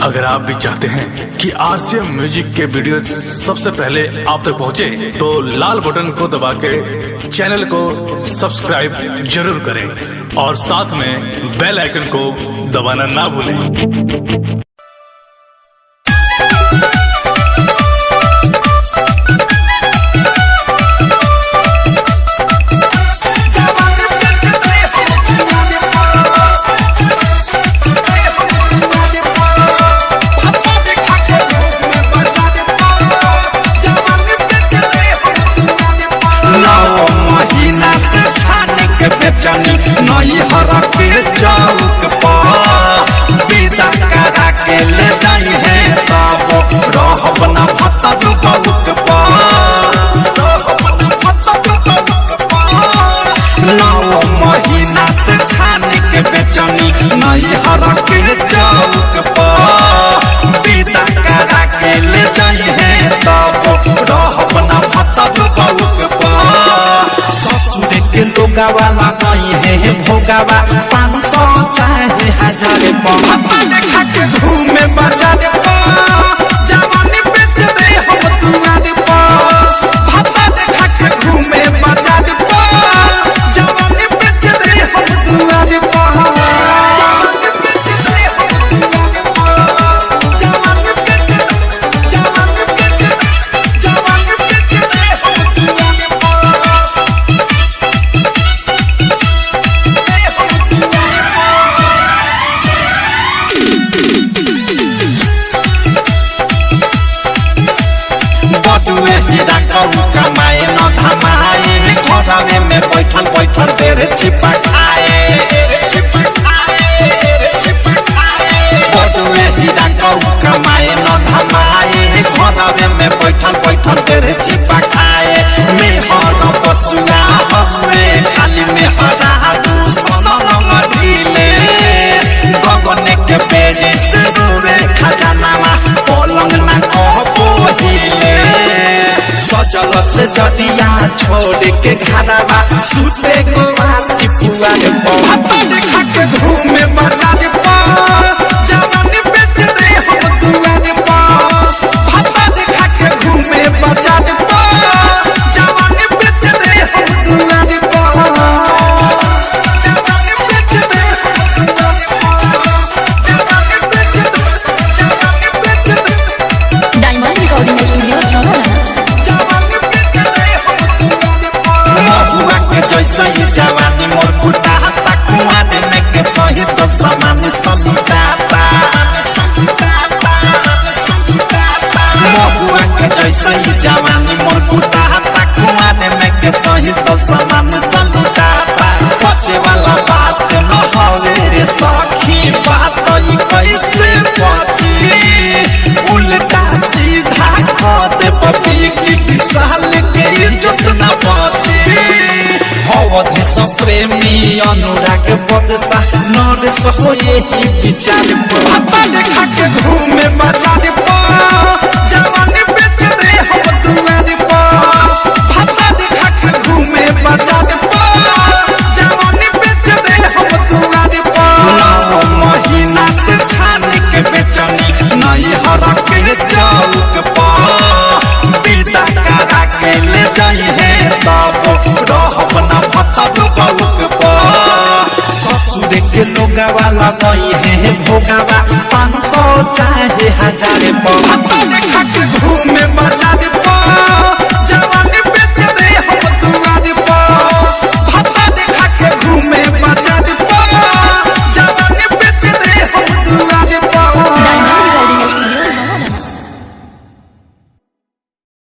अगर आप भी चाहते हैं कि आरसीएम म्यूजिक के वीडियो सबसे पहले आप तक पहुंचे, तो लाल बटन को दबा के चैनल को सब्सक्राइब जरूर करें और साथ में बेल आइकन को दबाना ना भूलें। महीना से छान के बेचनी नई हर के चौक पर विदा करा के ले जाई है तब रहब न भत बउक पर। 9 महीना से छान के बेचनी नई हर के चौक पर विदा करा के ले जाई है तब रहब न भत बउक पर। ससुर के लोगावा लगाई है भोगावा 500 चाहे 1000 पर खा के घूमे बाजार पर जवानी बेच दे हम दुआर पर। भाता देखा के घूमे बाजार पर जवानी बेच दे हम दुआर पर। जवानी बेच दे हम दुआर पर। जवानी बेच जवानी बेच जवानी बेच दे हम दुआर पर। बटुए हीरा कहू कमाए न धमाए घरवे में बैठल बैठल देर छिपा खाए। बटुए हीरा कहू कमाए न धमाए घरवे में बैठल बैठल देर छिपा खाए। मेहर बसुआ हवे खाली मेहरा दू सोना ढीले गगन के बेरी से रोवे खजानावा पलंग ना कहबो हिले। सजल से जदिया छोड़ के घरवा सुते गोवासी पुआर पर देखा के घूमे बाजार पर जवानी बेच दे हम दुआर पर। भाता देखा के घूमे बाजार पर जवानी बेच दे हम दुआर पर। जवानी बेच दे हम दुआर पर। जवानी बेच दे जवानी बेच दे डायमंड रिकॉर्डिंग स्टूडियो छावला। महुआ के जैसे ही जवानी मोर कुटाता कुआरे में के सही तो सामान सलुटाता। महुआ के जैसे ही जवानी मोर कुटाता कुआरे में के सही तो सामान सलुटाता। बचे वाला बात न हवे रे सखी बात ई कैसे बची उल्टा सीधा कह दे पपी की साल के इज्जत न बची। अवधि सब प्रेमी अनुराग बदसा नरेश हो यही विचार भाता देखा के घूमे बाजार पर जवानी बेच दे हम दुआर पर। भाता देखा के घूमे बाजार पर जवानी बेच दे हम दुआर पर। 9 महीना से छान के बेचनी नई हर के चौक पर विदा करा के ले जाई है तब रहब न भत बउक पर। ससुर के लोगावा लगाई है भोगावा 500 चाहे 1000 पर देखा के घूमे बाजार पर।